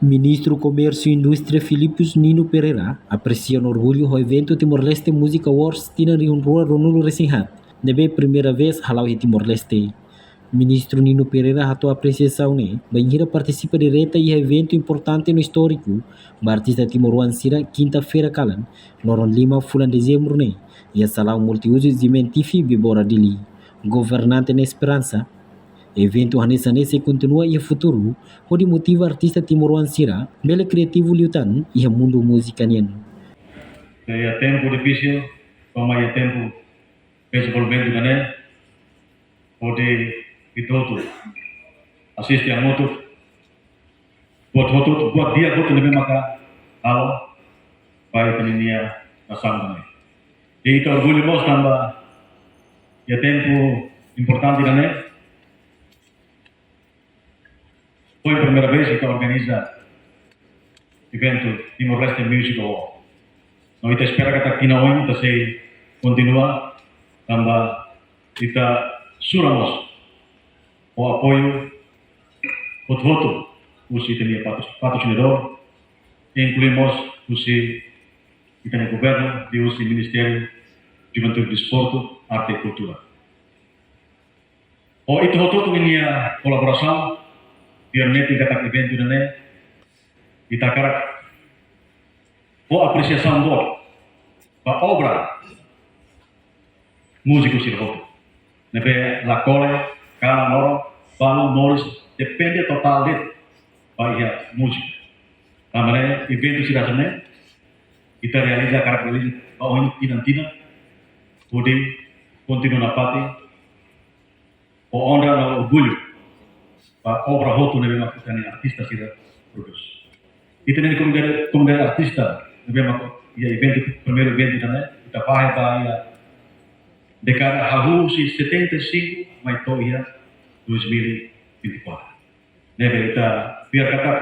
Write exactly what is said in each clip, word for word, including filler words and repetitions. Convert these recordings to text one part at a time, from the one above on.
Ministru Komérsiu Indústria Filipus Nino Pereira apresia no orgullu ho eventu Timor-Leste Music Awards tinan rihun rua ruanulu resin haat, ne'ebé primeira vez hala'o iha Timor-Leste. Ministru Nino Pereira hato'o apresiasaun ne'e bainhira partisipa direta iha eventu importante no istóriku ba artista timoroan sira kinta-feira kalan, loron lima fulan Dezembru ne'e, iha salaun multiuzu Zimen T V Bibora Dili. Governante nia esperansa, eventu hanesan ne'e sei kontinua iha futuru, hodi motiva artista timoroan sira bele kriativu liután iha mundu múzika nian. Iha tempu difisil, toma iha tempu dezenvolvimentu ida-ne'e, hodi ita hotu asiste hamutuk, buat hotu, buat di'ak hotu ne'ebé maka halo ba ita-nia nasaun ida-ne'e. I ita orgullu mós tanba iha tempu importante ida-ne'e, foin primeira vez ita organiza eventu Timor-Leste Music Award. No ita espera katak tinan oin ita sei kontinua, tanba ita sura mós ho apoiu hotu-hotu husi ita-nia patro-, patrosinadór, inklui mós husi ita-nia governu, liuhusi Ministériu Juventude, Desportu, Arte i Kultura. Ho ita hotu-hotu ninia kolaborasaun, tuir netik katak eventu ida-ne'e, ita hakarak fó apresiasaun boot ba obra múziku sira hotu. Ne'ebé la kole, kalan loron, balu, moris, depende totál de'it ba iha múzika. Tanba ne'e eventu sira hanesan ne'e, ita realiza, hakarak realiza ba oin tinan-tinan, hodi kontinua nafatin, ho onra no orgullu ba obra hotu ne'ebé mak ita-nia artista sira prodús. Ita-nia komunidade, komunidade artista ne'ebé mak iha eventu, primeiru eventu ida-ne'e, ita fahe ba iha dékada hahú husi setenta e cinco mai to'o iha dois mil e vinte e quatro. Ne'ebé ita fiar katak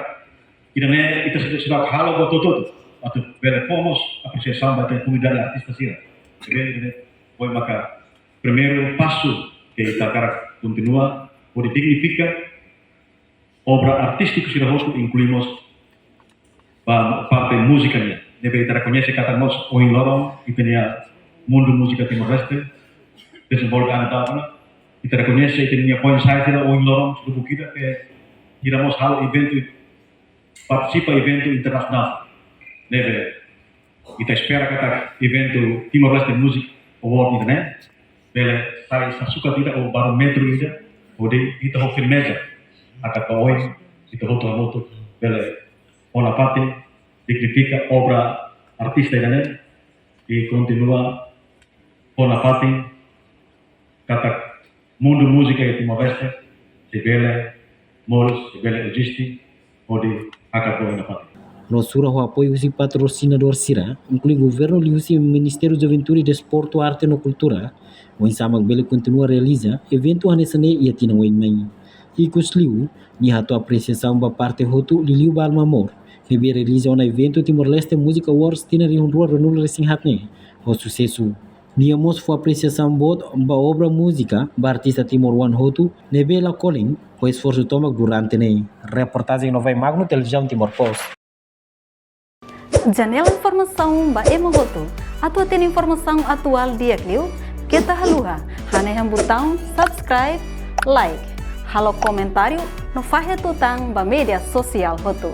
ida-ne'e ita sei, sei halo buat hotu-hotu atu bele fó mós apresiasaun ba ita-nia komunidade artista sira. Ne'ebé ida-ne'e foin maka primeiru pasu ke ita hakarak kontinua hodi dignifika obra artístiku sira hotu, inklui mós ba parte múzika nian. Ne'ebé ita rekoñese katak mós ohin loron ita-nia mundu múzika Timor-Leste dezenvolve an data. Ita rekoñese ita-nia foin-sa'e sira ohin loron, sira buat ida ke sira mós halo eventu, partisipa eventu internasionál. Ne'ebé ita espera katak eventu Timor-Leste Music Award ida-ne'e bele sai sasukat ida ou barómetru ida, hodi ita ho firmeza atu ba oin ita hotu hamutuk bele fó nafatin, dignifika obra artista ida-ne'e, i kontinua fó nafatin katak mundu múzika iha Timor-Leste sei bele moris, sei bele eziste, hodi hakat ba oin nafatin. No sura ho apoiu husi patrosinadór sira, inklui governu liuhusi Ministériu Juventude, Desportu, Arte no Kultura, oinsá mak bele kontinua realiza eventu hanesan ne'e iha tinan oin mai. Ikusliu, nia hato'o apresiasaun ba parte hotu, liuliu ba Alma Mor, ne'ebé realiza ona eventu Timor-Leste Music Awards tinan rihun rua ruanulu resin haat ne'e ho susesu. Nia mós fó apresiasaun boot ba obra múzika ba artista timoroan hotu ne'ebé la kolen ho esforsu tomak durante ne'e. Reportajen Novai Magno, Televizaun Timor Post. Janela informasaun ba ema hotu. Atu hatene informasaun atuál di'ak liu, keta haluha hanehan butaun subscribe, like, halo komentáriu no fahe tutan ba média sosiál hotu.